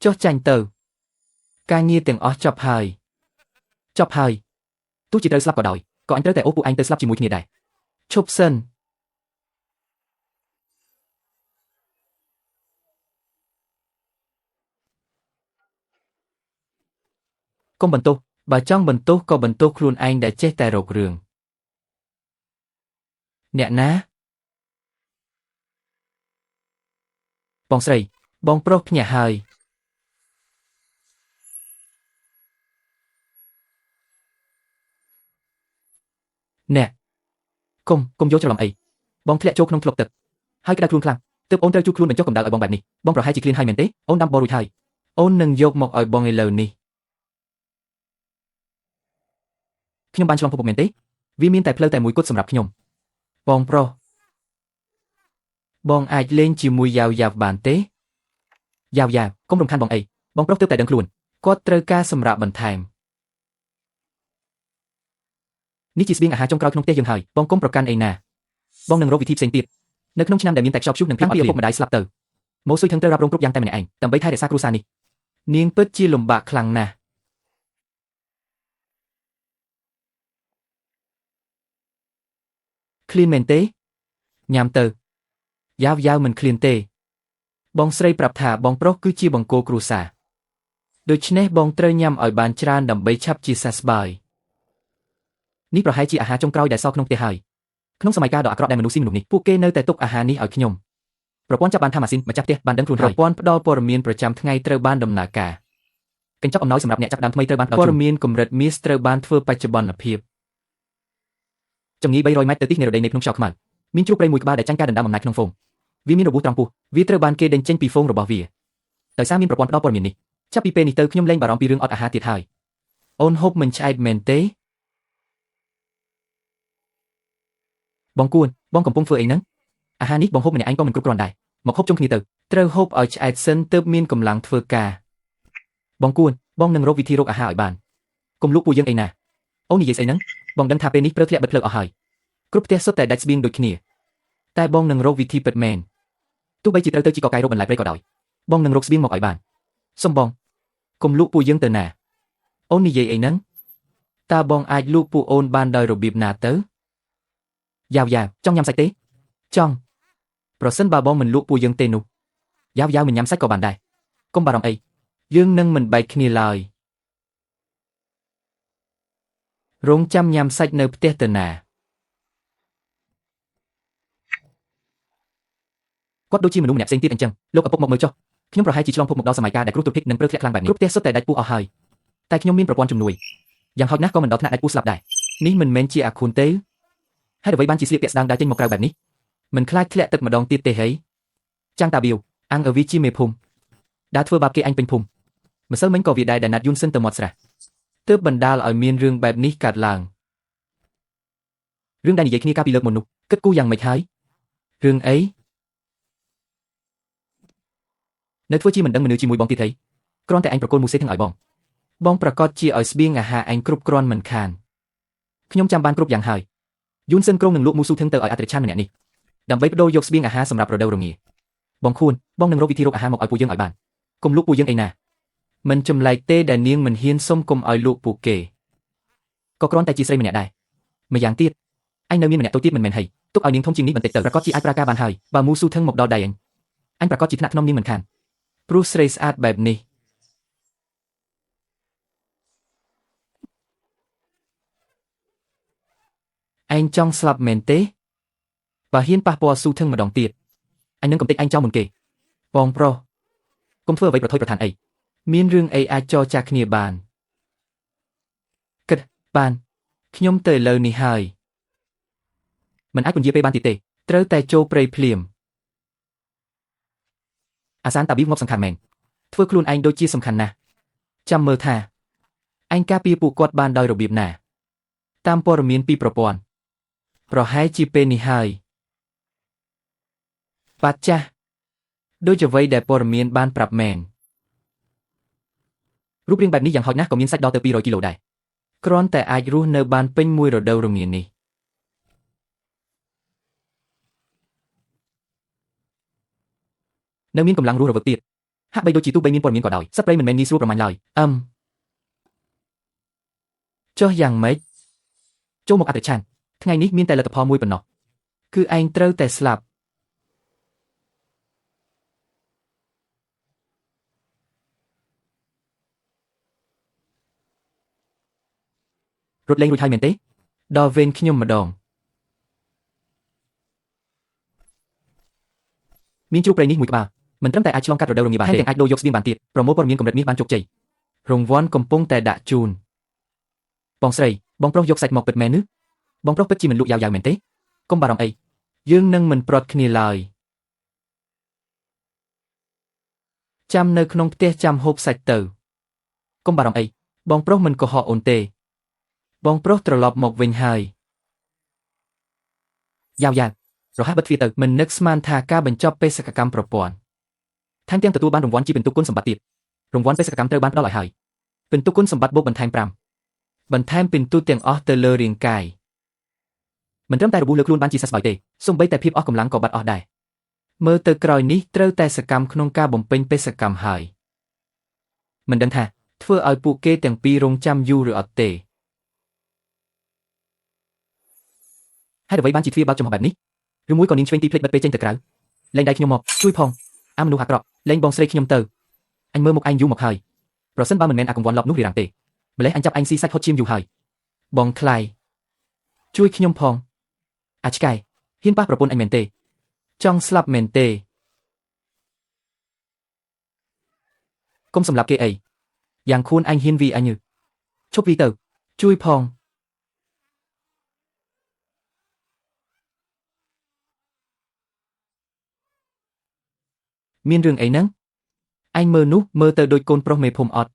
ចុះចាញ់ទៅការងារទាំងអស់ចប់ហើយចប់ហើយទោះជាត្រូវស្លាប់ក៏ដោយក៏អញត្រូវតែអូសពួកឯងទៅស្លាប់ជាមួយគ្នាដែរឈប់សិនកុំបន្ទោសបើចង់បន្ទោសក៏បន្ទោសខ្លួនឯងដែលចេះតែរករឿងអ្នកណាបងស្រីបងប្រុសភ្ញាក់ហើយអ្នកកុំយកច្រឡំអីបងធ្លាក់ចូលក្នុងថ្លុកទឹកហើយក្តៅខ្លួនខ្លាំងទើបអូនត្រូវជួខ្លួនបញ្ចុះកម្ដៅឲ្យបងបែបនេះបងប្រហែលជាឃ្លានហើយមែនទេអូនដាំបរួចហើយអូននឹងយកមកឲ្យបងឥឡូវនេះខ្ញុំបានឆ្លងភពមែនទេវាមានតែផ្លូវតែមួយគត់សម្រាប់ខ្ញុំបងប្រុសបងអាចលេងជាមួយយ៉ាវយ៉ាវបានទេយ៉ាវយ៉ាវកុំរំខានបងអីបងប្រុសទើបតែដឹងខ្លួនគាត់ត្រូវការសម្រាប់បន្ថែមនេះជាស្បៀងអាហារចុងក្រោយក្នុងផ្ទះយើងហើយបងកុំប្រកាន់អីណាបងនឹងរកវិធីផ្សេងទៀតនៅក្នុងឆ្នាំដែលមានតែខ្យល់ព្យុះនិងភាពអត់ឃ្លានឪពុកម្ដាយស្លាប់ទៅម៉ូស៊ុយថឹងត្រូវរ៉ាប់រងគ្រប់យ៉ាងតែម្នាក់ឯងដើម្បីថែរក្សាគ្រួសារនេះនាងពិតជាលំបាកខ្លាំងណាស់ឃ្លានមែនទេញ៉ាំទៅយ៉ាវយ៉ាវមិនឃ្លានទេបងស្រីប្រាប់ថាបងប្រុសគឺជាបង្គោលគ្រួសារដូច្នេះបងត្រូវញ៉ាំឲ្យបានច្រើនដើម្បីឆាប់ជាសះស្បើយនេះប្រហែលជាអាហារចុងក្រោយដែលសល់ក្នុងផ្ទះហើយក្នុងសម័យកាលដ៏អាក្រក់ដែលមនុស្សស៊ីមនុស្សនេះពួកគេនៅតែទុកអាហារនេះឲ្យខ្ញុំប្រព័ន្ធចាប់បានថាម៉ាស៊ីនម្ចាស់ផ្ទះបានដឹងខ្លួនហើយប្រព័ន្ធផ្ដល់ព័ត៌មានប្រចាំថ្ងៃត្រូវបានដំណើរការកញ្ចប់អំណោយសម្រាប់អ្នកចាប់ដើមថ្មីត្រូវបានផ្ដល់ជូនព័ត៌មានកម្រិតមាសត្រូវបានធ្វើបច្ចុប្បន្នភាពចម្ងាយ300ម៉ែត្រទៅទិសនិរតីនៃភ្នំខ្យល់ខ្មៅមានជ្រូកព្រៃមួយក្បាលដែលចាញ់ការដណ្ដើមអំណាចក្នុងហ្វូងវាមានរបួសត្រង់ពោះវាត្រូវបានគេដេញចេញពីហ្វូងរបស់វាដោយសារមានប្រព័ន្ធផ្ដល់ព័ត៌មាននេះចាប់ពីពេលនេះទៅខ្ញុំលែងបារម្ភពីរឿងអត់អាហារទៀតហើយអូនហូបមិនឆ្អែតមែនទេបងគួនបងកំពុងធ្វើអីហ្នឹងអាហារនេះបងហូបម្នាក់ឯងក៏មិនគ្រប់គ្រាន់ដែរមកហូបជុំគ្នាទៅត្រូវហូបឲ្យឆ្អែតសិនទើបមានកម្លាំងធ្វើការបងគួនបងនឹងរកវិធីរកអាហារឲ្យបានកុំលក់ពួកយើងអីណាអូននិយាយស្អីហ្នឹងបងដឹងថាពេលនេះព្រើធ្លាក់បិទផ្លូវអស់ហើយគ្រប់ផ្ទះសុទ្ធតែដាច់ស្បៀងដូចគ្នាតែបងនឹងរកវិធីពិតមែនទោះបីជាត្រូវទៅជីកកកាយរកបន្លែព្រៃក៏ដោយបងនឹងរកស្បៀងមកឲ្យបានសុំបងកុំលក់ពួកយើងទៅណាអូននិយាយអីហ្នឹងតើបងអាចលក់ពួកអូនបានដោយរបៀបណាទៅយ៉ាវយ៉ាវចង់ញ៉ាំសាច់ទេចង់ប្រសិនបើបងមិនលក់ពួកយើងទេនោះយ៉ាវយ៉ាវមិនញ៉ាំសាច់ក៏បានដែរកុំបារម្ភអីយើងនឹងមិនបែកគ្នាឡើយរងចាំញ៉ាំសាច់នៅផ្ទះទៅណាគាត់ដូចជាមនុស្សម្នាក់ផ្សេងទៀតអញ្ចឹងលោកឪពុកមកមើលចុះខ្ញុំប្រហែលជាឆ្លងភពមកដល់សម័យកាលដែលគ្រោះទុរភិក្សនិងព្រើធ្លាក់ខ្លាំងបែបនេះគ្រប់ផ្ទះសុទ្ធតែដាច់ពោះអស់ហើយតែខ្ញុំមានប្រព័ន្ធជំនួយយ៉ាងហោចណាស់ក៏មិនដល់ថ្នាក់ដាច់ពោះស្លាប់ដែរនេះមិនមែនជាអាខូនទេហើយអ្វីបានជាស្លៀកពាក់ស្ដាងដើរចេញមកក្រៅបែបនេះមិនខ្លាចធ្លាក់ទឹកម្ដងទៀតទេហីចាំងតាបៀវអាំងអវីជាមេភូមិដើរធ្វើបាបគេអញពេញភូមិម្សិលមិញក៏វាដែរដែលណាត់យូនសិនទៅមាត់ស្រះទើបបណ្ដាលឲ្យមានរឿងបែបនេះកើតឡើងរឿងដែលនិយាយគ្នាកាលពីលើកមុននោះគិតគូរយ៉ាងម៉េចហើយរឿងអីនៅធ្វើជាមិនដឹងមនុស្សជាមួយបងទៀតហីគ្រាន់តែអញប្រគល់មូសេទាំងឲ្យបងបងប្រកាសជាឲ្យស្បៀងអាហារអញគ្រប់គ្រាន់មិនខានខ្ញុំចាំបានគ្រប់យ៉ាងហើយយូនសិនក្រុងនឹងលក់មូស៊ូថឹងទៅឲ្យអត្រិឆានម្នាក់នេះដើម្បីបដូរយកស្បៀងអាហារសម្រាប់រដូវរងាបងខួនបងនឹងរកវិធីរកអាហារមកឲ្យពួកយើងឲ្យបានកុំលក់ពួកយើងអីណាមិនចម្លែកទេដែលនាងមិនហ៊ានសុំកុំឲ្យលក់ពួកគេក៏គ្រាន់តែជាស្រីម្នាក់ដែរម្យ៉ាងទៀតអញនៅមានម្នាក់តូចទៀតមិនមែនហីទុកឲ្យនាងធំជាងនេះបន្តិចទៅប្រកាសជាអាចប្រើការបានហើយបើមូស៊ូថឹងមកដល់ដៃអញអញប្រកាសជាថ្នាក់ធ្នមនាងមិនខានព្រោះស្រីស្អាតបែបនេះឯងចង់ស្លាប់មែនទេបើហ៊ានប៉ះពាល់ស៊ូថឹងម្ដងទៀតអញនឹងកំទេចឯងចោលមុនគេបងប្រុសកុំធ្វើអ្វីប្រថុយប្រឋានអីមានរឿងអីអាចចរចាគ្នាបានគិតបានខ្ញុំទៅឥឡូវនេះហើយមិនអាចពន្យាពេលបានទៀតទេត្រូវតែចូលព្រៃភ្លាមអាសានតាប៊ីងាប់សំខាន់មែនធ្វើខ្លួនឯងដូចជាសំខាន់ណាស់ចាំមើលថាឯងការពារពួកគាត់បានដោយរបៀបណាតាមព័ត៌មានពីប្រព័ន្ធប្រហែលជាពេលនេះហើយបាត់ចាស់ដូចអ្វីដែលព័ត៌មានបានប្រាប់មែនរូបរាងបែបនេះយ៉ាងហោចណាស់ក៏មានសាច់ដល់ទៅ200គីឡូដែរគ្រាន់តែអាចរស់នៅបានពេញមួយរដូវរងានេះនៅមានកម្លាំងរស់រវើកទៀត ហាក់បីដូចជាទោះបីមានព័ត៌មានក៏ដោយសត្វព្រៃមិនមែនងាយស្រួលប្រមាញ់ឡើយអឹមចុះយ៉ាងម៉េចចូលមកអតិឆានថ្ងៃនេះមានតែលទ្ធផលមួយប៉ុណ្ណោះគឺឯងត្រូវតែស្លាប់រត់លេងរួចហើយមែនទេដល់វេនខ្ញុំម្ដងមានជ្រូកព្រៃនេះមួយក្បាលមិនត្រឹមតែអាចឆ្លងកាត់រដូវរងាបានទេថែមទាំងអាចដូរយកស្បៀងបានទៀតប្រមូលព័ត៌មានកម្រិតមាសបានជោគជ័យរង្វាន់កំពុងតែដាក់ជូនបងស្រីបងប្រុសយកសាច់មកពិតមែនឬបងប្រុសពិតជាមិនលក់យ៉ាវៗមែនទេកុំបារម្ភអីយើងនឹងមិនប្រត់គ្នាឡើយចាំនៅក្នុងផ្ទះចាំហូបសាច់ទៅកុំបារម្ភអីបងប្រុសមិនកុហកអូនទេបងប្រុសត្រឡប់មកវិញហើយយ៉ាវយ៉ាវរហ័សបិទទ្វារទៅមិននឹកស្មានថាការបញ្ចប់បេសកកម្មប្រព័ន្ធថែមទាំងទទួលបានរង្វាន់ជាពិន្ទុគុណសម្បត្តិទៀតរង្វាន់បេសកកម្មត្រូវបានផ្ដល់ឲ្យហើយពិន្ទុគុណសម្បត្តិបូកបន្ថែម5បន្ថែមពិន្ទុទាំងអស់ទៅលើរាងកាយមិនត្រឹមតែរបួសលើខ្លួនបានជាសះស្បើយទេសូម្បីតែភាពអស់កម្លាំងក៏បាត់អស់ដែរមើលទៅក្រោយនេះត្រូវតែសកម្មក្នុងការបំពេញបេសកកម្មហើយមិនដឹងថាធ្វើឲ្យពួកគេទាំងពីររងចាំយូរឬអត់ទេហេតុអ្វីបានជាទ្វារបើកចំហបែបនេះឬមួយក៏នាងឆ្វេងទីភ្លេចបិទពេលចេញទៅក្រៅលែងដៃខ្ញុំមកជួយផងអាមនុស្សអាក្រក់លែងបងស្រីខ្ញុំទៅអញមើលមុខឯងយូរមកហើយប្រសិនបើមិនមែនអាកង្វល់លប់នោះរារាំងទេម្លេះអញចាប់ឯងស៊ីសាច់ហុតឈាមយូរហើយបងថ្លៃជួយខ្ញុំផងអាចឆ្កែហ៊ានប៉ះប្រពន្ធអញមែនទេចង់ស្លាប់មែនទេកុំសម្លាប់គេអីយ៉ាងខួនអញហ៊ានវីអញឈប់វីទៅជួយផងមានរឿងអីហ្នឹងឯងមើលនោះមើលទៅដូចកូនប្រុសមេភូមិអត់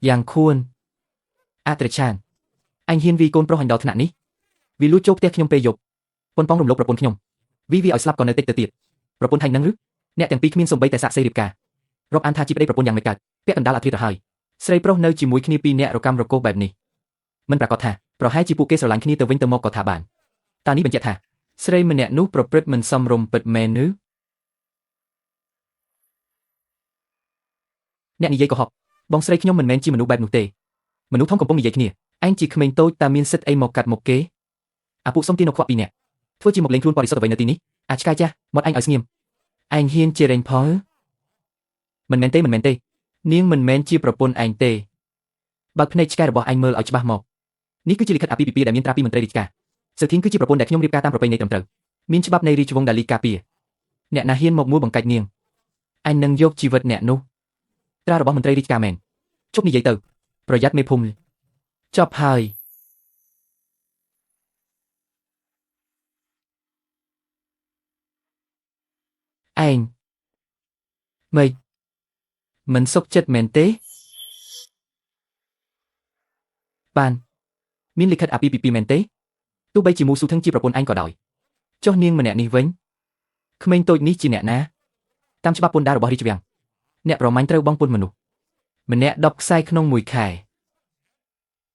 យ៉ាងខួនអត្រឆានអញហ៊ានវីកូនប្រុសអញដល់ថ្នាក់នេះវីលួចចូលផ្ទះខ្ញុំពេលយប់ប៉ុនប៉ងរំលោភប្រពន្ធខ្ញុំវីវីឲ្យស្លាប់ក៏នៅតិចទៅទៀតប្រពន្ធថៃនឹងឬអ្នកទាំងពីរគ្មានសំបីតែសាក់សីរៀបការរាប់អានថាជាប្តីប្រពន្ធយ៉ាងមិនកើតពាក់កណ្ដាលអាធ្រាត្រទៅហើយស្រីប្រុសនៅជាមួយគ្នាពីរនាក់រកម្មរកោសបែបនេះមិនប្រាកដថាប្រហែលជាពួកគេស្រឡាញ់គ្នាទៅវិញទៅមកក៏ថាបានតានេះបញ្ជាក់ថាស្រីម្នាក់នោះប្រព្រឹត្តមិនសមរម្យពិតមែនឬអ្នកនិយាយកុហកបងស្រីខ្ញុំមិនមែនជាមនុស្សបែបនោះទេមនុស្សធំកំពុងនិយាយគ្នាឯងជាក្មេងតូចតើមានសិទ្ធិអីមកកាត់មុខគេអាពួកសុំទាននៅខ្វក់ពីរនាក់ធ្វើជាមកលេងខ្លួនបរិសុទ្ធអ្វីនៅទីនេះអាចឆ្កែចាស់មាត់ឯងឲ្យស្ងៀមឯងហ៊ានជារែងផលមិនមែនទេមិនមែនទេនាងមិនមែនជាប្រពន្ធឯងទេបើកភ្នែកឆ្កែរបស់ឯងមើលឲ្យច្បាស់មកនេះគឺជាលិខិតអាពាហ៍ពិពាហ៍ដែលមានត្រាពីមន្ត្រីរាជការសៅធីងគឺជាប្រពន្ធដែលខ្ញុំរៀបការតាមប្រពៃណីត្រឹមត្រូវមានច្បាប់នៃរាជវង្សដាលីការពារអ្នកណាហ៊ានមកមួលបង្កាច់នាងឯងនឹងយកជីវិតអ្នកនោះត្រារបស់មន្ត្រីរាជការមែនជប់និយាយទៅប្រយ័ត្នមេភូមិចប់ហើយឯងម៉េចមិនសុខចិត្តមែនទេបានមានលិខិតអាពាហ៍ពិពាហ៍មែនទេទោះបីជាមូស៊ូថឹងជាប្រពន្ធឯងក៏ដោយចុះនាងម្នាក់នេះវិញក្មេងតូចនេះជាអ្នកណាតាមច្បាប់ពន្ធដាររបស់រាជវាំងអ្នកប្រមាញ់ត្រូវបង់ពន្ធមនុស្សម្នាក់10ខ្សែក្នុងមួយខែ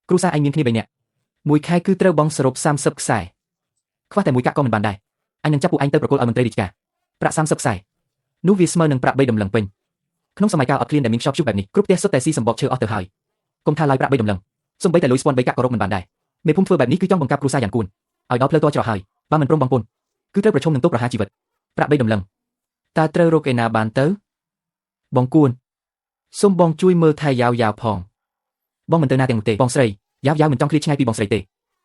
គ្រួសារឯងមានគ្នា3នាក់មួយខែគឺត្រូវបង់សរុប30ខ្សែខ្វះតែមួយកាក់ក៏មិនបានដែរអញនឹងចាប់ពួកឯងទៅប្រគល់ឲ្យមន្ត្រីរាជការប្រាក់30ខ្សែនោះវាស្មើនឹងប្រាក់3តម្លឹងពេញក្នុងសម័យកាលអត់ឃ្លានដែលមានខ្យល់ព្យុះបែបនេះគ្រប់ផ្ទះសុទ្ធតែស៊ីសម្បកឈើអស់ទៅហើយកុំថាឡើយប្រាក់3តម្លឹងសូម្បីតែលុយស្ពាន់3កាក់ក៏រកមិនបានដែរមេភូមិធ្វើបែបនេះគឺចង់បង្កាប់គ្រួសារយ៉ាងគួនឲ្យដល់ផ្លូវតច្រកហើយបើមិនព្រមបង់ពន្ធគឺត្រូវប្រឈមនឹងទោសប្រហារជីវិតប្រាក់3តម្លឹងតើត្រូវរកឯណាបានទៅបងគួនសូមបងជួយមើលថែយ៉ាវយ៉ាវផងបងមិនទៅណាទាំងនោះទេបងស្រីយ៉ាវយ៉ាវមិនចង់ឃ្លាតឆ្ងាយពីបងស្រីទេ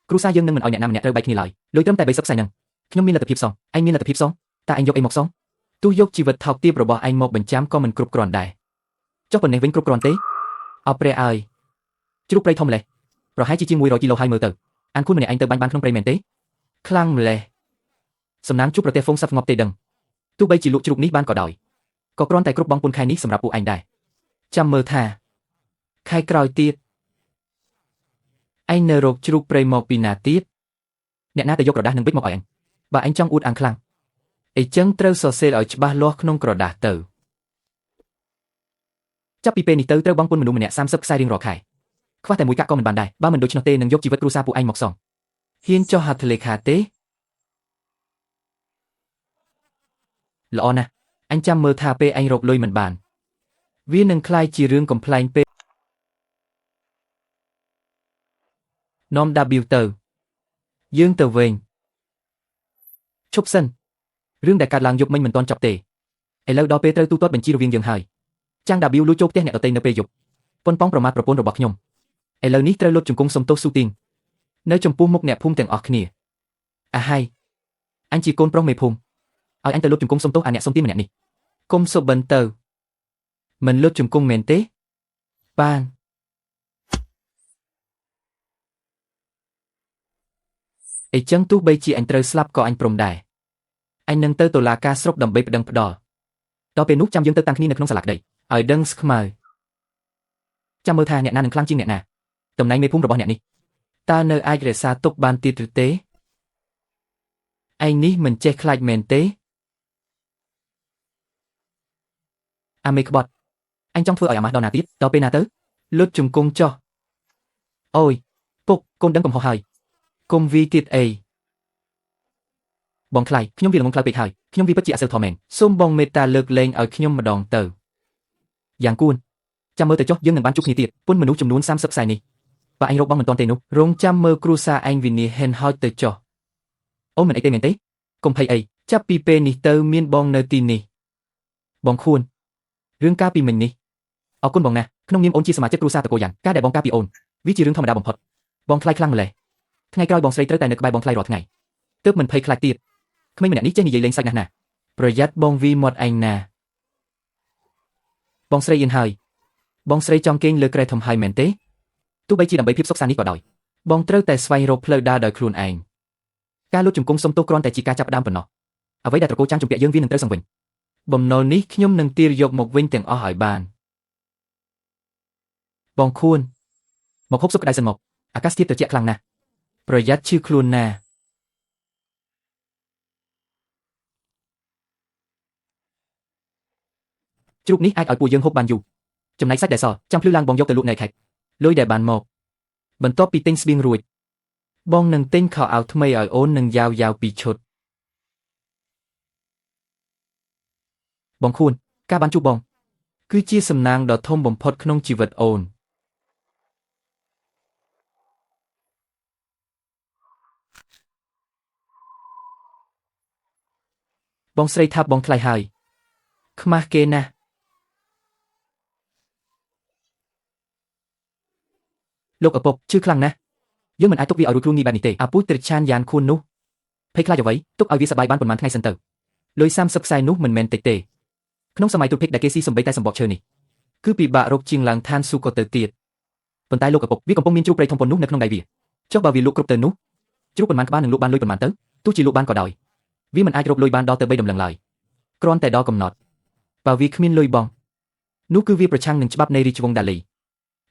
គ្រួសារយើងនឹងមិនឲ្យអ្នកណាម្នាក់ត្រូវបែកគ្នាឡើយលុយត្រឹមតែ30ខ្សែហ្នឹងខ្ញុំមានលទ្ធភាពសងឯងមានលទ្ធភាពសងតើឯងយកអីមកសងទោះយកជីវិតថោកទាបរបស់ឯងមកបញ្ចាំក៏មិនគ្រប់គ្រាន់ដែរចុះប៉ុណ្ណេះវិញគ្រប់គ្រាន់ទេអរព្រះអើយជ្រូកព្រៃធំម្លេះប្រហែលជាជាង100គីឡូហើយមើលទៅអានគួនម្នាក់ឯងទៅបាញ់បានក្នុងព្រៃមែនទេខ្លាំងម្លេះសំណាងជួបប្រទេសហ្វូងសត្វងាប់ទេដឹងទោះបីជាលក់ជ្រូកនេះបានក៏ដោយក៏គ្រាន់តែគ្រប់បងពន្ធខែនេះសម្រាប់ពួកឯងដែរចាំមើលថាខែក្រោយទៀតឯងនៅរកជ្រូកព្រៃមកពីណាទៀតអ្នកណាទៅយកក្រដាសនិងប៊ិចមកឲ្យអញបើឯងចង់អួតអាងខ្លាំងអីចឹងត្រូវសរសេរឲ្យច្បាស់លាស់ក្នុងក្រដាសទៅចាប់ពីពេលនេះទៅត្រូវបង់ពន្ធមនុស្សម្នាក់30ខ្សែរៀងរាល់ខែខ្វះតែមួយកាក់ក៏មិនបានដែរបើមិនដូច្នោះទេនឹងយកជីវិតគ្រួសារពួកឯងមកសងហ៊ានចុះហត្ថលេខាទេល្អណាស់អញចាំមើលថាពេលឯងរកលុយមិនបាន វានឹងក្លាយជារឿងកំប្លែងពេលនាំដាប៊ីវទៅយើងទៅវិញឈប់សិនរឿងដែលកើតឡើងយប់មិញមិនទាន់ចប់ទេឥឡូវដល់ពេលត្រូវទូទាត់បញ្ជីរវាងយើងហើយចាងដាប៊ីវលួចចូលផ្ទះអ្នកដទៃនៅពេលយប់ប៉ុនប៉ងប្រមាថប្រពន្ធរបស់ខ្ញុំឥឡូវនេះត្រូវលុតជង្គង់សុំទោសស៊ូទីងនៅចំពោះមុខអ្នកភូមិទាំងអស់គ្នាអាហើយអញជាកូនប្រុសមេភូមិឲ្យអញទៅលុតជង្គង់សុំទោសអាអ្នកសុំទានម្នាក់នេះគុំសុបិនទៅមិនលុតជង្គង់មែនទេបានអីចឹងទោះបីជាអញត្រូវស្លាប់ក៏អញព្រមដែរអញនឹងទៅតុលាការស្រុកដើម្បីប្តឹងផ្ដល់ដល់ពេលនោះចាំយើងទៅតាំងគ្នានៅក្នុងសាលាក្តីឲ្យដឹងស្ខ្មៅចាំមើលថាអ្នកណានឹងខ្លាំងជាងអ្នកណាតំណែងមេភូមិរបស់អ្នកនេះតើនៅអាចរក្សាទុកបានទៀតឬទេឯងនេះមិនចេះខ្លាចមែនទេអាមេក្បត់អញចង់ធ្វើឲ្យអាម៉ាស់ដល់ណាទៀតដល់ពេលណាទៅលុតជង្គង់ចុះអូយពុកកូនដឹងកំហុសហើយគុំវីទៀតអីបងថ្លៃខ្ញុំវាល្ងងខ្លៅពេកហើយខ្ញុំវាពិតជាអសិលធម៌មែនសូមបងមេត្តាលើកលែងឲ្យខ្ញុំម្ដងទៅយ៉ាងគួនចាំមើលទៅចុះយើងនឹងបានជួបគ្នាទៀតពុនមនុស្សចំនួន30ខ្សែនេះបើអញរកបងមិនទាន់ទេនោះរងចាំមើលគ្រួសារឯងវិនាសហិនហោចទៅចុះអូមិនអីទេមែនទេកុំភ័យអីចាប់ពីពេលនេះទៅមានបងនៅទីនេះបងខួនរឿងការពីមិញនេះអរគុណបងណាស់ក្នុងនាមអូនជាសមាជិកគ្រួសារតកូយ៉ាងការដែលបងការពីអូនវាជារឿងធម្មតាបំផុតបងថ្លៃខ្លាំងម្ល៉េះថ្ងៃក្រោយបងស្រីត្រូវតែនៅក្បែរបងថ្លៃរាល់ថ្ងៃទើបមិនភ័យខ្លាចទៀតក្មេងម្នាក់នេះចេះនិយាយលេងសាច់ណាស់ណាប្រយ័ត្នបងវីមាត់ឯងណាបងស្រីអៀនហើយបងស្រីចង់គេងលើគ្រែធំហើយមែនទេទោះបីជាដើម្បីភាពសុខសាន្តនេះក៏ដោយបងត្រូវតែស្វែងរកផ្លូវដើរដោយខ្លួនឯងការលុតជង្គង់សុំទោសគ្រាន់តែជាការចាប់ផ្ដើមប៉ុណ្ណោះអ្វីដែលត្រកូលចាងជំពាក់យើងវានឹងត្រូវសង្វិញបំណុលនេះខ្ញុំនឹងទារយកមកវិញទាំងអស់ឲ្យបានបងខួនមកហូបស៊ុបក្តៅសិនមកអាកាសធាតុត្រជាក់ខ្លាំងណាស់ប្រយ័ត្នឈឺខ្លួនណាជ្រូកនេះអាចឲ្យពួកយើងហូបបានយូរចំណែកសាច់ដែលសល់ចាំភ្លឺឡើងបងយកទៅលក់នៅខេត្តលុយដែលបានមកបន្ទាប់ពីទិញស្បៀងរួចបងនឹងទិញខោអាវថ្មីឲ្យអូននឹងយ៉ាវយ៉ាវពីរឈុតបងខួនការបានជួបបងគឺជាសំណាងដ៏ធំបំផុតក្នុងជីវិតអូនបងស្រីថាបងថ្លៃហើយខ្មាស់គេណាស់លោកឪពុកឈឺខ្លាំងណាស់យើងមិនអាចទុកវាឲ្យរួចខ្លួនងាយបែបនេះទេអាពូជត្រឆានយ៉ានខួននោះភ័យខ្លាចអ្វីទុកឲ្យវាសប្បាយបានប៉ុន្មានថ្ងៃសិនទៅលុយ30ខ្សែនោះមិនមែនតិចទេក្នុងសម័យទូតភិកដែលគេស៊ីសំបីតែសម្បកឈើនេះគឺពិបាករកជាងឡើងឋានសួគ៌ក៏ទៅទៀតប៉ុន្តែលោកឪពុកវាកំពុងមានជ្រូកព្រៃធំប៉ុននោះនៅក្នុងដៃវាចុះបើវាលក់គ្រប់ទៅនោះជ្រូកប៉ុន្មានក្បាលនឹងលក់បានលុយប៉ុន្មានទៅទោះជាលក់បានក៏ដោយវាមិនអាចរកលុយបានដល់ទៅ3តម្លឹងឡើយគ្រាន់តែដល់កំណត់បើវាគ្មានលុយបងនោះគឺវាប្រឆាំងនឹងច្បាប់នៃរាជវង្សដាលី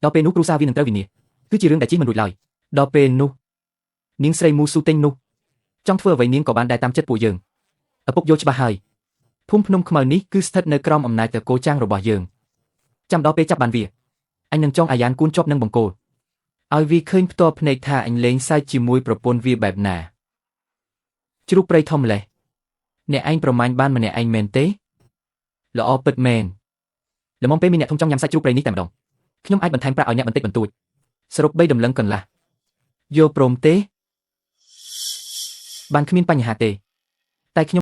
ដល់ពេលនោះគ្រួសារវានឹងត្រូវវិនាសគឺជារឿងដែលជិះមិនរួចឡើយដល់ពេលនោះនាងស្រីមូស៊ូទិញនោះចង់ធ្វើអ្វីនាងក៏បានដែរតាមចិត្តពួកយើងឪពុកយល់ច្បាស់ហើយភូមិភ្នំខ្មៅនេះគឺស្ថិតនៅក្រោមអំណាចតកូលចាងរបស់យើងចាំដល់ពេលចាប់បានវាអញនឹងចងអាយ៉ានគួនជាប់នឹងបង្គោលឲ្យវាឃើញផ្ទាល់ភ្នែកថាអញលេងសើចជាមួយប្រពន្ធវាបែបណាជ្រូកព្រៃធំម្លេះអ្នកឯងប្រមាញ់បានម្នាក់ឯងមែនទេល្អពិតមែនល្មមពេលមានអ្នកធំចង់ញ៉ាំសាច់ជ្រូកព្រៃនេះតែម្ដងខ្ញុំអាចបន្ថែមប្រាក់ឲ្យអ្នកបន្តិចបន្តួចសរុប3តម្លឹងកន្លះយកព្រមទេបានគ្មានបញ្ហាទេតែខ្ញុំ